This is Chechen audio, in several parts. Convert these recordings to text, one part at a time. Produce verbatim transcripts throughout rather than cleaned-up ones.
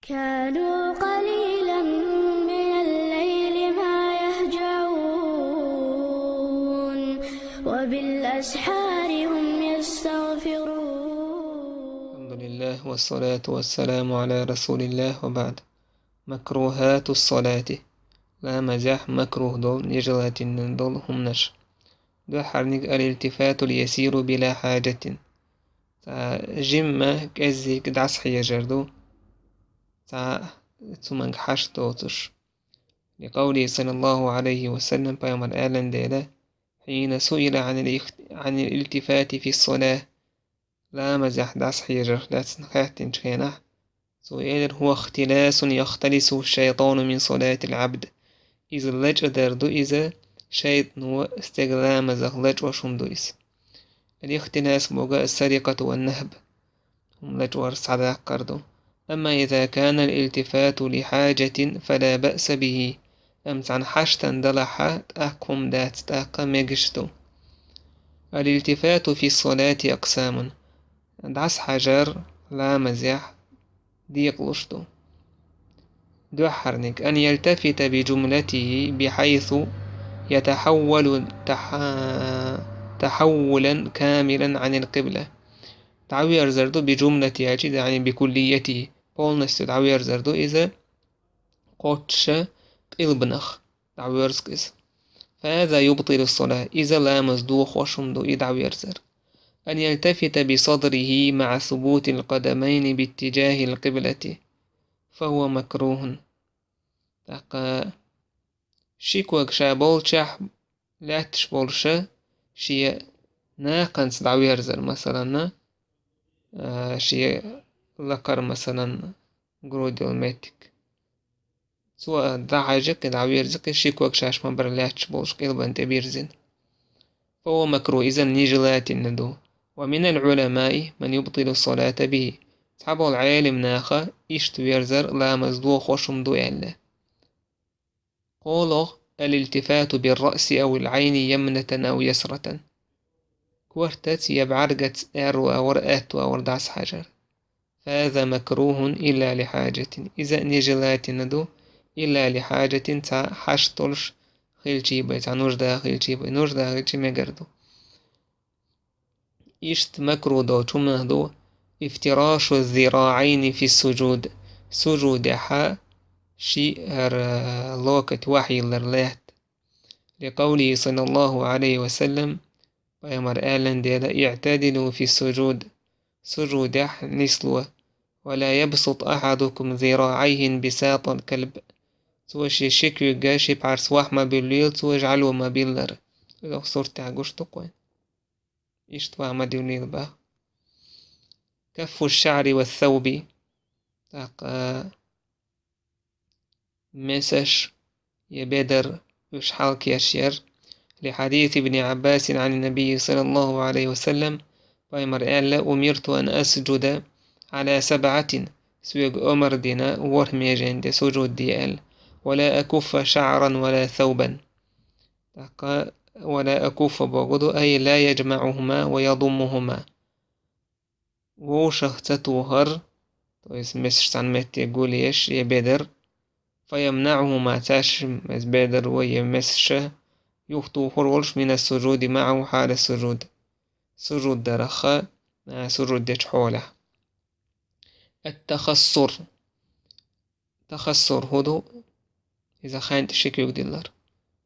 كانوا قليلا من الليل ما يهجعون، وبالأسحار هم يستغفرون. الحمد لله، والصلاة والسلام على رسول الله، وبعد. مكروهات الصلاة. Ламазехь макрух дола, нежелательно дола хӀуманаш. Дуьххьарниг الالتفات اليسير بلا حاجة. Цхьа жимма кӀеззиг дӀасахьежар ду, цхьа цу мага хьашт доцуш. لقوله صلى الله عليه وسلم, пайхамар аьлан дела: حين سئل عن الاخت-، عن الالتفات في الصلاة, ламазехь дӀасахьежарх лаьцна хаьттинчу хенахь, цо элира: هو اختلاس يختلسه الشيطان من صلاة العبد. Иза лачкъадар ду, иза шайтӀано стеган ламазах лачкъош хӀума ду иза. الاختلاس боху السرقة والنهب, хӀума лачкъор, схьадаккхар ду. أما إذا كان الالتفات لحاجة فلا بأس به. Амма цхьана хьаштана далахь, тӀаккха хӀума дац, тӀаккха мегаш ду. الالتفات في الصلاة أقسام. ДӀасахьажар ламазехь декъалуш ду. Дуьххьарниг: أن يلتفت بجملته بحيث يتحول تح-، تحولا كاملا عن القبلة. ДӀаверзар ду بجملته, яьлчи, يعني بكليته, полностью дӀаверзар ду иза кхоччуш къилбанах. ДӀаверза-кх иза. فهذا يبطل الصلاة. Иза ламаз дохош хӀума ду, и дӀаверзар. أن يلتفت بصدره مع ثبوت القدمين باتجاه القبلة فهو مكروه. ТӀаккха ши ког ша болчохь лаьтташ болуш, шен накханца дӀаверзар, масалан, а, шен лакхара, масалан, грудь йолу меттиг. Цо дӀахьаьжжа-кх, дӀаверза-кх ши ког шаьш ма-барра лаьтташ болуш къилбан тӀе бирзина. فهو مكروه, иза нежелательно ду. ومن العلماء من يبطل الصلاة به. Цхьаболу Ӏелам наха иштта верзар ламаз дохош хӀума ду аьлла. КхоалгӀа: الالتفات بالرأس أو العين يمنة أو يسرة. Кортаца я бӀаьргаца аьрру агӀор, аьтту агӀор дӀасахьажар. فهذا مكروه إلا لحاجة. Иза нежелательно ду, إلا لحاجة, цхьа хьашт долуш хилчий бен, цхьа нужда хилчий бен, нужда хилча мегар ду. Иштта макрух долчу хӀуманах ду افتراش الذراعين في السجود. Сужудехь ши хӀара локоть ваьхьа йиллар лаьтта. لقوله صلى الله عليه وسلم, пайхамар аьллан дела: اعتدلوا في السجود. Сужудехь нисло. ولا يبسط أحدكم ذراعيه بساط الكلب. Цо шен ши куьйгга ши пхьарс ваьхьа ма буьллийла, цо жӀаьло ма биллара. Оцу суртехь гуш ду-кх вайна. Иштта ваьхьа ма дуьллийла боху. كف الشعر والثوب. ТӀаккха месаш я бедар, уьш хьалакеш яр. لحديث ابن عباس عن النبي صلى الله عليه وسلم, пайхамар аьлла: أمرت أن أسجد على سبعة, соьга омра дина ворхӀ меженна тӀе сужуд де аьлла. ولا أكف شعرا ولا ثوبا. ТӀаккха ولا أكف бохург ду, أي لا يجمعهما ويضمهما. Вовшах ца тухар, то есть месаш цхьана метте гулъеш, я бедар, فيمنعهما, цаьршимма иза бедар вай, я месаш юхатухур волуш, من السجود معه حال السجود. Сужуд дарах, а, сужуд дечу хьолехь. التخصر. Тахассур хӀун ду? Иза хайн тӀе ши куьг диллар.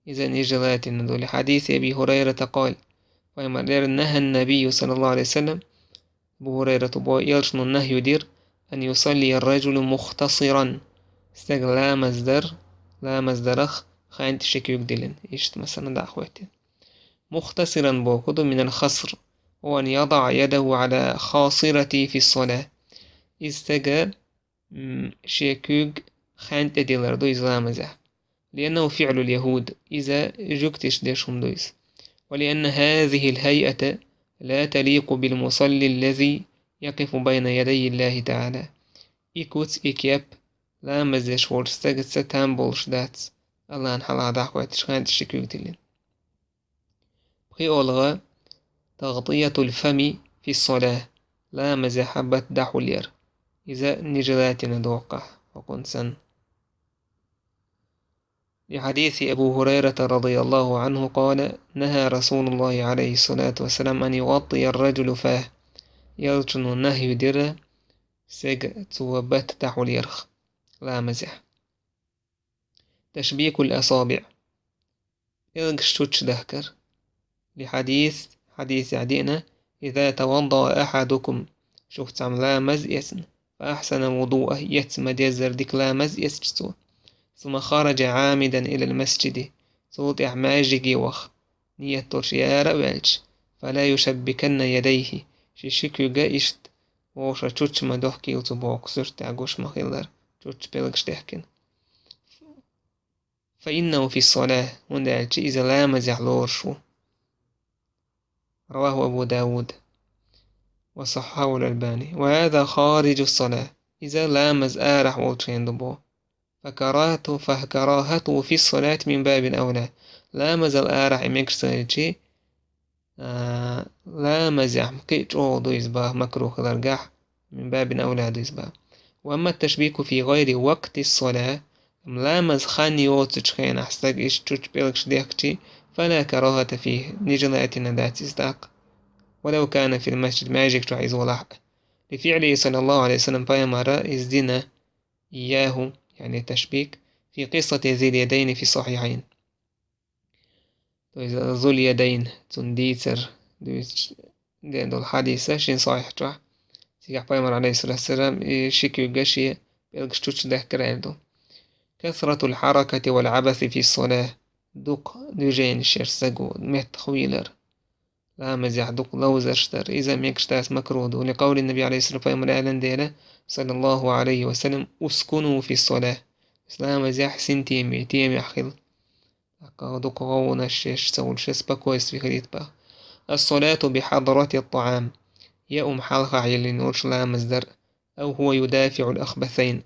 Иза нежелательно ду. لحديث أبي هريرة قال, пайхамар аьлла: نهى النبي صلى الله عليه وسلم, Абу Хурайрата боху, элчано нахью дира: أن يصلي الرجل مختصرا. Стаг ламаз дар, ламаз дарах хайн тӀе ши куьг диллина. Иштта, масала, дӀахӀоьттина. مختصرا бохург ду من الخصر, وأن يضع يده على خاصرته في الصلاة. Иза стага м, шен куьг хайн тӀе диллар ду иза ламазехь. لأنه فعل اليهود, иза жуьгташа деш хӀума ду иза. ولأن هذه الهيئة لا تليق بالمصلي الذي يقف بين يدي الله تعالى. И куц, и кеп ламаз деш волчу стагаца там болуш дац, АллахӀан хьалха дӀахӀоьттича хайн тӀе ши куьг диллина. ПхоьалгӀа: تغطية الفم في الصلاة, ламазехь бат дӀахьулъяр. Иза нежелательно доккхахь, وقنسا. لحديث أبو هريرة رضي الله عنه قال: نهى رسول الله عليه الصلاة والسلام أن يغطي الرجل فاه. Элчано нахью дира, сага цо бат тӀехьулъярх ламазехь. تشبيك الأصابع. ПӀелгаш чучча дахкар. لحديث, хьадисехь деана: إذا توضأ أحدكم, шух цхьамма ламаз эцна, فأحسن وضوءه, эц ма деззара дика ламаз эцча цо, ثم خرج عامدا إلى المسجد, цул тӀехьа маьждиге ваха ниет долуш яра а ваьлча, فلا يشبكن يديه, ши ши куьг а иштта вовшах чучча ма дохкийла цо боху, суьртехь гуш ма-хиллара, чучча пӀелгаш дехкина. فإنه في الصلاة, хӀунда аьлча иза ламазехь лоруш ву. رواه أبو داود وصححه الألباني. وهذا خارج الصلاة, иза ламаз арахь волчу хенахь ду боху. فكراهته, فكراهته في الصلاة من باب أولى. Ламазал арахь и мегаш ца хилча, а, ламазехь кхин а чӀогӀа ду иза боху, макрух хиларгахь, من باب أولى ду иза боху. وأما التشبيك في غير وقت الصلاة, амма ламаз хан йоцучу хенахь стага иштта чучча пӀелгаш дехкича, فلا كراهة فيه, нежелательно дац иза тӀаккха, ولو كان في المسجد, маьждиг чохь иза валахь а. لفعله صلى الله عليه وسلم, пайхамара иза дина, إياه, يعني التشبيك, في قصة ذي اليدين في الصحيحين. То есть Зуль-Ядайн, цунна дийцар дуьйцуш деана долу хьадиса шина сахьихь чохь. Цигахь пайхамар, алейхиссалату вассалам, и ши куьг а шен пӀелгаш чучча даьхкира аьлла ду. كثرة الحركة والعبث في الصلاة, дукха движенеш яр, стага меттах вийлар, ламазехь дукха ловзарш дар, иза мегаш дац, макрух ду. لقول النبي عليه الصلاة والسلام, пайхамара аьлла дела, صلى الله عليه وسلم: اسكنوا في الصلاة. Ламазехь синтеме, темехь хила. ТӀаккха дукха гӀовгӀанаш еш ца волуш, спокойствие хилийта боху. الصلاة بحضرة الطعام, яа хӀума хьалха йиллина йолуш ламаз дар, أو هو يدافع الأخبثين.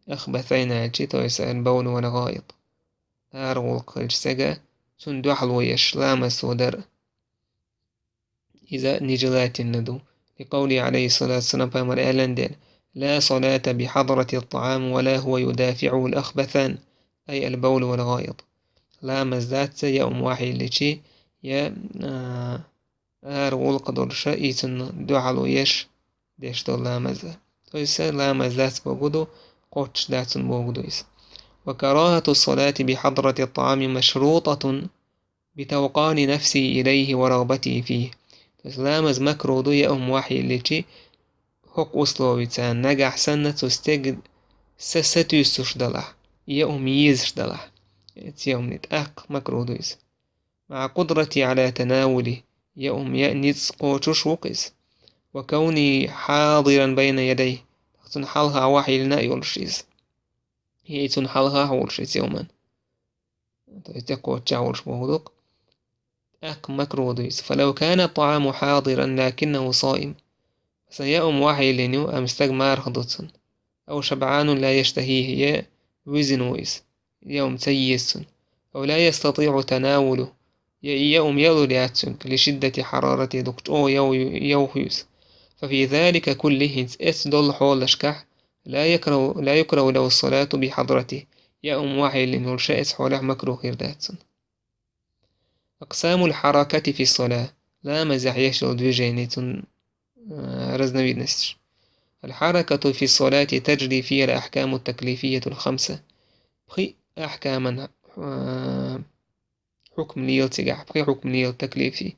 أخبثين аьлча, то есть البول والغائط. Ара гӀуллакх хилча стага, цунна дуьхьало еш ламаз цо дар. Иза нежелательно ду. لقوله عليه الصلاة والسلام, пайхамара аьлла дела: لا صلاة بحضرة الطعام ولا هو يدافعه الأخبثان, أي البول والغائط. Ламаз дац, яа хӀума хьалха йиллича, я, а, ара гӀуллакх долуш, и цунна дуьхьало еш деш долу ламаз. То есть ламаз дац бохург ду, кхоччуш дац цунна бохург ду иза. وكراهة الصلاة بحضرة الطعام مشروطة بتوقان نفسه إليه ورغبته فيه. То есть ламаз макрух ду, яа хӀума хьалха йиллича, хӀокху условица, нагахь санна цу стеган са сатуьйсуш далахь, яа хӀума езаш далахь. Цу яа хӀуманна тӀаккха макрух ду иза. مع قدرته على تناوله, яа хӀума яа ницкъ кхочуш ву-кх иза. وكونه حاضرا بين يديه, цунна хьалха хьалха йиллина а йолуш иза. И цунна хьалха хьалха волуш иза яа хӀуманна. То есть кхоччуш волуш бохург ду-кх. ТӀаккха макрух ду иза. فلو كان الطعام حاضرا لكنه صائم. Масала, яа хӀума хьалха йиллина ю, амма стаг марха ду цунна. أو شبعان لا يشتهيه, я вуьзина ву иза, яа хӀума ца еза цунна. أو لا يستطيع تناوله, я и яа хӀума ялур яц цуьнга, لشدة حرارته, дукха чӀогӀа йов-, йовха ю иза. ففي ذلك كله, хӀинца эцу долу хьолашкахь, لا يكره, لا يكره له الصلاة بحضرته, яа хӀума хьалха йиллина йолуш эцу хьолехь макрух хир дац цунна. أقسام الحركة في الصلاة. Ламазехь еш йолу движени, цунна, а, разновидносташ. الحركة في الصلاة تجري فيها الأحكام التكليفية الخمسة. Пхи ахькаман, а, хьукм лела цигахь, пхи хьукм лела таклифи.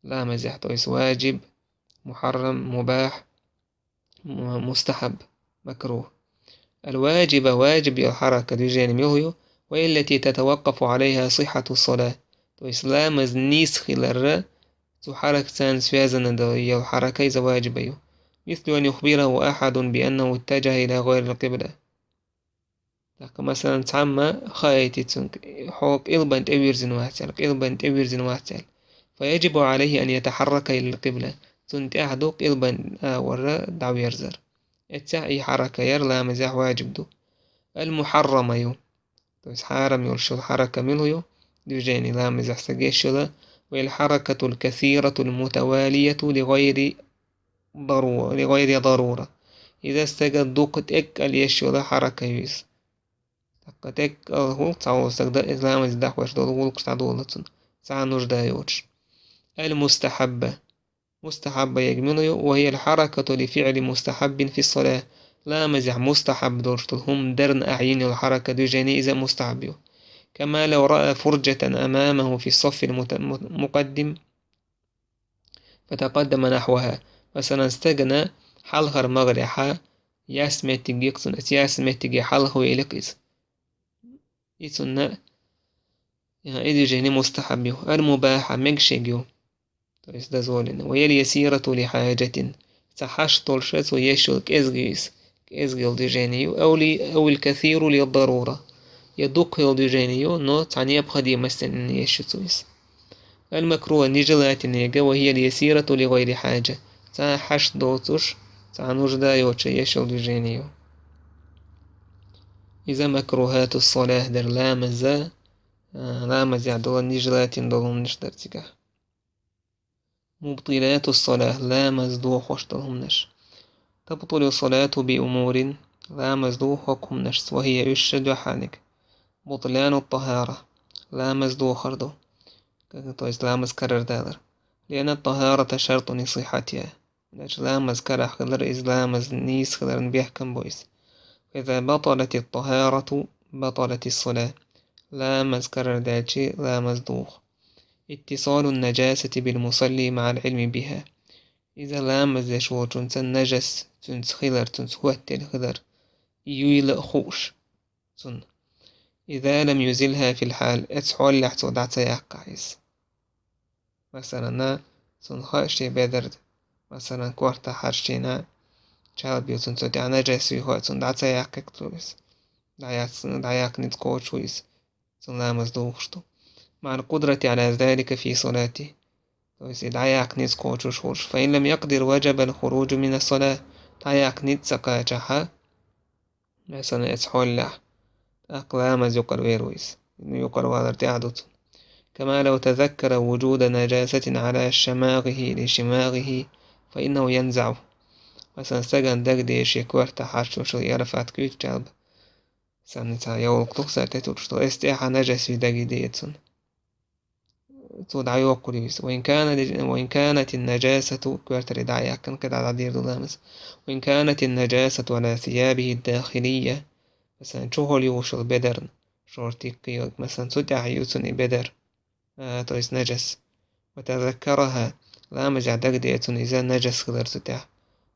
Ламазехь, то есть ваджиб, мухьаррам, мубахь, му-, мустахьаб, макрух. الواجبة, ваджиб йолу хьарака, движение мила ю, وهي التي تتوقف عليها صحة الصلاة. То есть ламаз нийса хиларра, цу хьаракаца связана долу йолу хьарака иза ваджиба ю. مثل أن يخبره أحد بأنه اتجه إلى غير القبلة. ТӀаккха, масалан, цхьамма хаийти цуьнга, хьо къилбан тӀе вирзина вац аьлла, къилбан тӀе вирзина вац аьлла. فيجب عليه أن يتحرك إلى القبلة. Цунна тӀехь ду къилбан агӀорра дӀаверзар. Эццехь и хьарака яр ламазехь ваджиб ду. المحرمة ю. То есть хьарам йолуш йолу хьарака мила ю? Движение ламазехь стага еш йолу. وهي الحركة الكثيرة المتوالية لغير ضرو-، لغير ضرورة. Иза стага дукха тӀеккъал еш йола хьаракат ю иза. ТӀаккха тӀеккъал гӀулакх цхьа волу стаг дан, иза ламазе дахьаш долу гӀулакхаш дӀадолу цунна, цхьа нужда йоцуш. Ал-мустахьабба. Мустахьабба яга мила ю, ва хияль хьаракату ли фиъли мустахьаббин фи ссалахь. Ламазехь мустахьаб долуш долу хӀума дарна ахь йина йолу хьаракат, движение, иза мустахьаб ю. Кама лав раа фуржатан амамаху фи ссаффил мута-, му-, мукъаддим. Фатакъаддама нахьваха. Масалан, стагана хьалхара магӀарехьа яс меттиг гикъ цунна, аса яс меттиге хьалха великъ иза. И цунна, я, и движение мустахьаб ю. Ал-мубаха, мегаш ю. То есть дозволено. Ва ял ясирату ли хьаджатин. Ца хьашт долуша цо еш йолу кӀезга ю иза. КӀезга йолу движение ю, ав ли, ав иль касиру лил дарура. Я дукха йолу движение ю, но цхьа необходимостина еш ю цо иза. Ал-макруха, нежелательно яга, ва хияль ясирату ли гӀайри хьаджа. Цхьа хьашт доцуш, цхьа нужда йоцуш еш йолу движение ю. Иза макрухату ссалахь дара, ламаза, а, ламазехь долу нежелательно долу хӀуманаш дара цигахь. Мубтилату ссалахь, ламаз дохош долу хӀуманаш. Табтулу ссалату би умурин, ламаз дохо хӀокху хӀуманашца, ва хия, уьш ша дуьхьалниг. Бутлану ттахара, ламаз дохар ду. Как, то есть ламаз карардалар. Лианна ттахарата шартун ли сиххьатиха. Значит, ламаз карахь хилар, иза ламаз нийса хиларан бехкам бу иза. Фа иза баталати ттахарату, баталати ссалахь. Ламаз карардаьлчи, ламаз доху. Иттисалу ннажасати бил мусалли маӀал Ӏилми биха. Иза ламаз деш волчунца нажас цуьнца хилар, цуьнца хӀоттаелла хилар, и юйла а хууш цунна. Иза лам юзилха фил хьал, эцу хьолехь цо дӀа ца яккхахь иза. Масалан, цунна хаьа шен бедар, масалан, кортахь хьарчийна чалба ю, цунна цу тӀехь нажас юй хаьа, цунна дӀа ца яккхийта иза. ДӀаяц-, дӀаяккха ницкъ кхочуш ву иза. Цунна ламаз духуш ду. МаӀал къудрати Ӏала залика фи салати. То есть и дӀаяккха ницкъ кхочуш волуш. Фа ин лам якъдир, важабал хуруджу мина ссала. ДӀаяккха ницкъ ца кхачахьа, масалан, эцу хьолехь, тӀаккха ламаз юкъара вер ву иза. Юкъара валар тӀехь ду цунна. Кама лав тазаккара вуджуда нажасатин Ӏала шамагӀихи ли шимагӀихи, фа иннаху янзаӀу. Масалан, стагана дагадеш, шен кортахь хьарчош яла фат куьйцу чалба. Санна цхьа йовлакх тухсар тетурш ду. Эс тӀехьа нажас видаги дея цунна. Цо дӀайоккхур ю иза. Ва ин кана-, ва ин канатин нажасату, коьртаре дӀа а яьккхина, кхидӀа дӀадийр ду ламаз. Ва ин канатин нажасату Ӏала сиябихи дахилия. Масалан, чухула юхуш йолу бедарна, шортикка йолу, масалан, цу тӀехь ю цунна и бедар. А, то есть нажас. Ва тазаккараха, ламазехь дагадеа цунна иза нажас хилар цу тӀехь.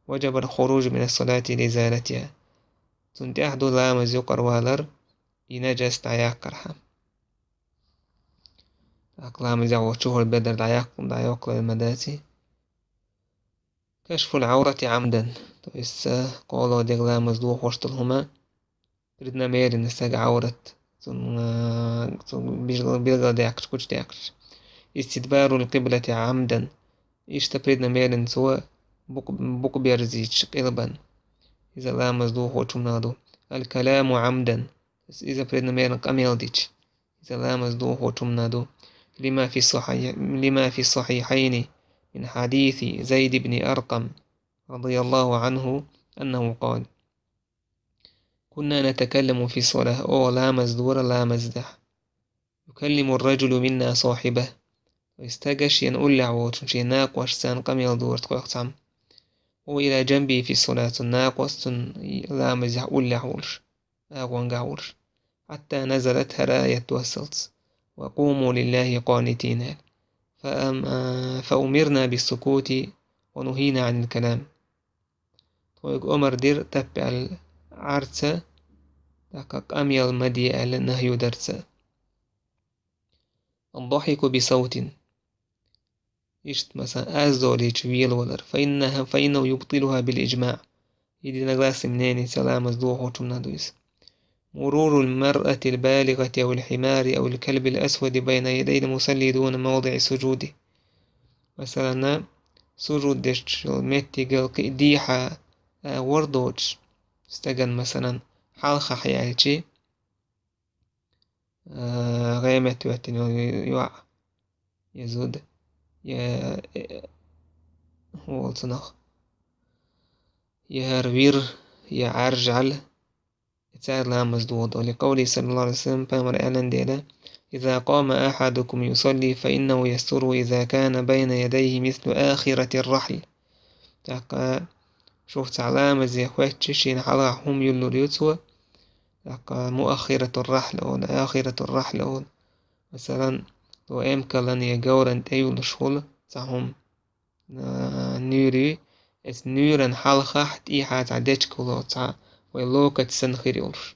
Важабал хуруджу мина ссалати ли изалатиха. Цунна тӀехь ду ламаз юкъара валар, и нажас дӀаяккхархьама. ТӀаккха ламазехь волчу чухула бедар дӀаяккха, дӀайоккхур ма дац и. Кашфул Ӏаврати Ӏамдан. То есть, э, кхоалгӀа дерг ламаз дохош долу хӀума, преднамеренно стага Ӏаврат, цунна, э, цунна билгал-, билгалдаьккхича, гучудаьккхича. Истидбарул къиблати Ӏамдан. Иштта преднамеренно цо букъ-, букъ берзийча къилбан. Иза ламаз дохочу хӀуманал ду. Аль-каламу Ӏамдан. Иза преднамеренно къамел дича. Иза ламаз дохочу хӀуманал ду. Лима фи ссахьи-, лима фи ссахьихьайни мин хьадиси Зайд ибни Аркъам, радияллаху Ӏанху, аннаху къала: «Кунна натакалламу фи ссалахь», оха ламаз дора ламаздехь. «Юкаллиму рраджулу минна сахьибахь». Вай стага шена уллехь волчун, шен накъошца къамел дора тхох цхьамма. «Ва ила джанби фи ссалахь», цун накъост цун ламазехь уллехь волуш, агӀонгахь волуш. «Хьатта назалат», хӀара аят доссалц: «Ва къуму лиллахьи къанитин». Фа ам-, а, фа умирна биссукути ва нухина Ӏанил калам. Тхоьга омар дира таппаьлла Ӏарца, тӀаккха къамел ма де аьлла нахью дарца. Ад-дахьику би савтин. Иштта, масалан, аз долийча велавалар. Фа иннаху, фа иннаху юбтилуха бил иджмаӀ. Единогласный мненица ламаз дохочу хӀуманал ду иза. Мурурул маръатил балигъати авил хьимари авил калбил асвади байна ядайил мусалли дуна мавдиӀи суджуди. Масалан, сужуд деш йолу меттигал кхин а дехьа агӀор доцуш, стагана, масалан, хьалхахь яьлчи, а, гӀемет веттина йолу йоӀ, я зуда, я, э, волу цунах. я хӀара вир, я ӀаржӀал, цар ламаз дохадо. لقوله صلى الله عليه وسلم, пайхамара аьнна дела: إذا قام أحدكم يصلي فإنه يستره إذا كان بين يديه مثل آخرة الرحل. ТӀаккха шух цхьа ламазе хоьттича, шена хьалха хӀума йиллур ю цо, тӀаккха مؤخرة الرحل олу, آخرة الرحل олу. Масалан, цо эмкалан я говран тӀе йиллуш хуьлу цхьа хӀума, а, нуьйр ю, эцу нуьйран хьалхахь тӀехьа цхьа дечка хуьлу, цхьа вай локоть санна хир йолуш.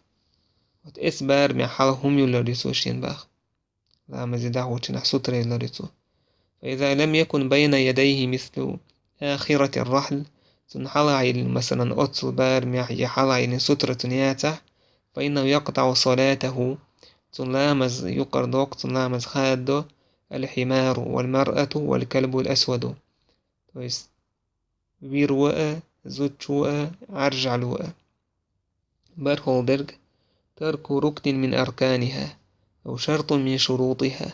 Вот эцу барамехь хьалха хӀума йиллур ю цо шена боху. Ламазе дӀахӀуттучу хенахь сутара йиллур ю цо. فإذا لم يكن بين يديه مثل آخرة الرحل, цунна хьалха йиллина, масалан, оццул барамехь я хьалха йиллина сутара цунна яцахь, فإنه يقطع صلاته, цуьнан ламаз юкъара доккху, цуьнан ламаз хададо, الحمار والمرأة والكلب الأسود. То есть вир ву а, зудчо а, ӀаржӀал ву а. БархӀолгӀа дерг: ترك ركن من أركانها، أو شرط من شروطها،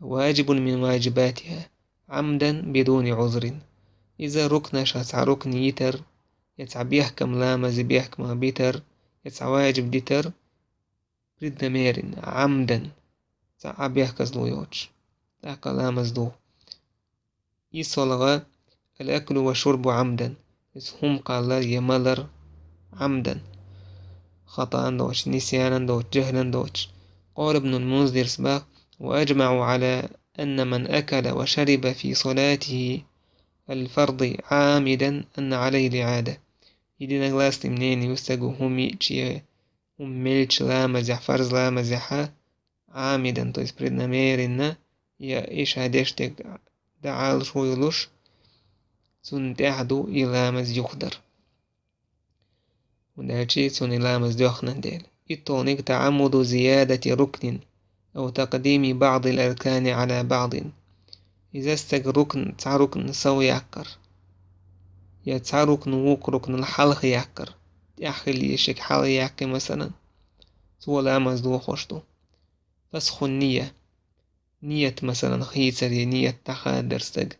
أو واجب من واجباتها، عمدا بدون عذر. Иза рукнашах цхьа рукн йитар, я цхьа бехкам, ламазан бехкамах битар, я цхьа ваджиб дитар, преднамеренно, عمدا, цхьа а бехказло йоцуш, тӀаккха ламаз доху. ИссалгӀа: الأكل والشرب عمدا, иза хӀума кхаллар я малар عمدا, خطأ доцуш, نسيانا доцуش, جهلا доцуш. قال ابن المنذر, боху: وأجمعوا على أن من أكل وشرب في صلاته الفرض عامدا أن عليه الإعادة. Единогласный мнение ю стага хӀума йиъча, хӀума мелча ламазехь, фарз ламазехьа, عمدا, то есть преднамеренно, я и ша деш дерг дӀа Ӏалашо йолуш, цунна тӀехь ду и ламаз юхадар. ХӀунда аьлча цунна и ламаз доьхна дела. ИтталгӀаниг: تعمد زيادة ركن أو تقديم بعض الأركان على بعض. Иза стага рукн, цхьа рукн сов яккхар, я цхьа рукн вукху рукнал хьалха яккхар, тӀехь хила езаш ерг хьалха яккхи, масалан, цо ламаз дохош ду. فسخ النية, ният, масалан, хийцар я ният дӀахадар стага.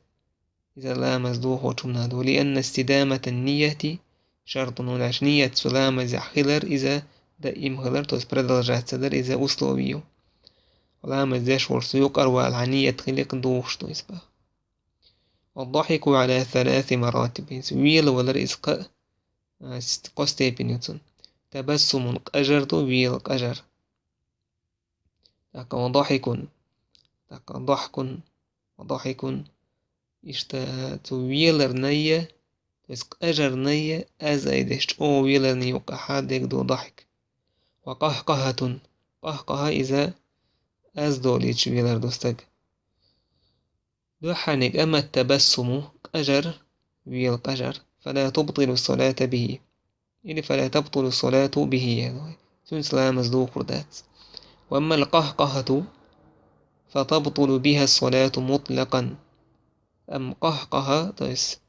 Иза ламаз дохочу хӀуманах ду. لأن استدامة النية شرط, хӀунда аьлча ният цу ламазехь хилар, иза даим хилар, то есть продолжаться дар, иза условие ю. Ламаз деш волчу юкъара валахь ният хилийта духуш ду иза боху. والضحك على ثلاث مراتب. Иза велавалар иза кхо, а, кхо степень ю цуьнан. تبسم, къажар ду, вела къажар. ТӀаккха وضحك, тӀаккха ضحك, وضحك. Иштта цу веларнай, то есть къажарнай, аз айдеш чӀогӀа веларна юккъахьа дерг ду ضحك. وقهقهة, къахкъахьа иза аз долийча велар ду стага. Дуьххьарниг: أما التبسم, къажар, вела къажар, فلا تبطل الصلاة به. Или فلا تبطل الصلاة به, ян вай. Цуьнца ламаз духур дац. وأما القهقهة فتبطل بها الصلاة مطلقا. Амма къахкъахьа, то есть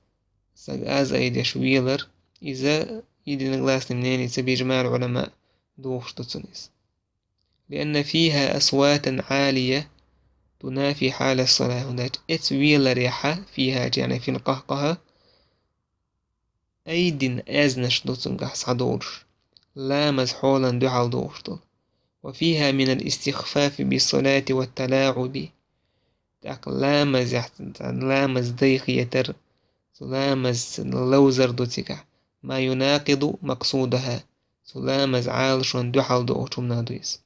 стага аз айдеш велар, иза единогласный мненица بإجماع العلماء духуш ду цунна иза. لأن فيها أصواتا عالية تنافي حال الصلاة. ХӀунда аьлча эцу веларехьа, فيها, яъни في القهقهة, айдина аьзнаш ду цуьнгахь схьадолуш, ламаз хьолан дуьхьал дохуш долу. وفيها من الاستخفاف بالصلاة والتلاعب. ТӀаккха ламазехь, ламаз дай хетар, цу ламазца ловзар ду цигахь. ما يناقض مقصودها. Цу ламаз Ӏалашонна дуьхьал дохучу хӀуманах ду иза.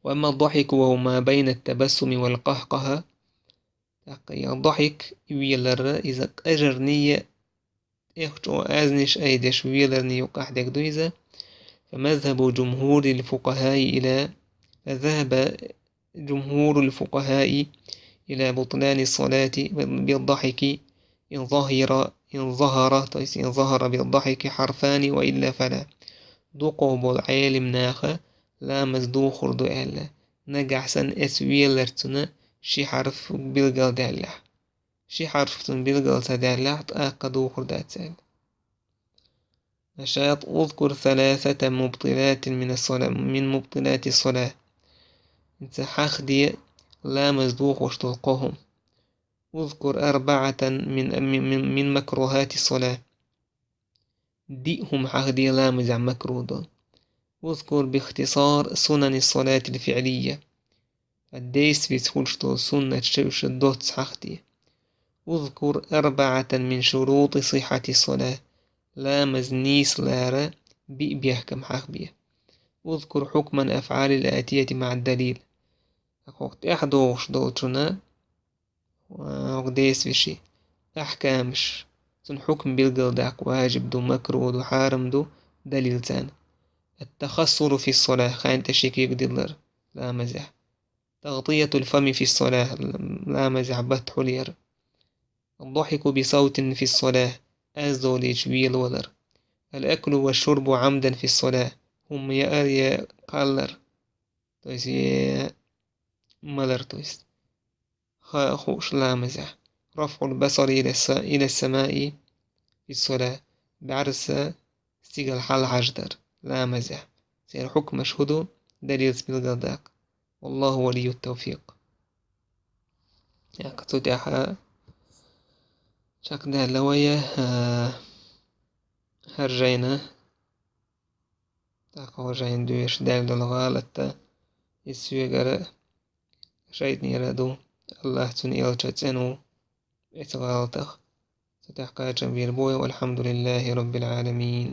وأما الضحك وهو ما بين التبسم والقهقهة. ТӀаккха я ضحك, и велар, иза къажарнай, тӀех чӀогӀа аьзнаш айдеш веларна юккъахь дерг ду иза. فمذهب جمهور الفقهاء إلى، فذهب جمهور الفقهاء إلى بطلان الصلاة بالضحك إن ظهر، إن ظهر, то есть إن ظهر بالضحك حرفان وإلا فلا. Дукхах болу Ӏелам наха ламаз духур ду аьлла, нагахь санна эцу веларца ши хьарф билгал даьллехь. Ши хьарф цуьнан билгал ца даьллехь, тӀаккха духур дац аьлла. نشاط: اذكر ثلاثة مبطلات من الصلاة، من مبطلات الصلاة. ХӀинца хьахаде ламаз духуш долу кхо хӀума. اذكر أربعة من، من، من، من مكروهات الصلاة. диъ хӀума хьахде ламазехь макру долу. اذكر باختصار سنن الصلاة الفعلية. Ткъа действица хуьлуш долу суннаташ чевшан доцца хьахде. اذكر أربعة من شروط صحة الصلاة. Ламаз нийсалара биъ бехкам хьахбе. اذكر حكم الأفعال الآتية مع الدليل. ХӀокху тӀаьхьа догӀуш долчунна, а, хӀокху действиешан ахькамаш, цуьнан хьукам билгалдаккха, важиб ду, макру ду, хьарам ду, далилца. التخصر في الصلاة, хайн тӀе ши куьг диллар ламазехь. تغطية الفم في الصلاة, ламазехь батт хьулъяр. الضحك بصوت في الصلاة, аз долийча велавалар. الأكل والشرب عمدا في الصلاة, хӀума яар я кхаллар, то есть я малар, то есть ха а хууш ламазехь. رفع البصر إلى الس-, إلى السماء في الصلاة, бӀаьрса стигала хьалахьаждар ламазехь. Церан хьукмаш хӀун ду, далилца билгалдаккха. والله ولي التوفيق. ТӀаккха цу тӀехь чекхдаьлла вай, а, хӀара жайна, тӀаккха хӀокху жайна доьшуш даьлла долу гӀалат, иза соьгара, шайтӀанера ду, АллахӀ, цуьнан элча цӀена ву оцу гӀалатах. Цу тӀехь кхачам бийр бу вай, والحمد لله رب العالمين.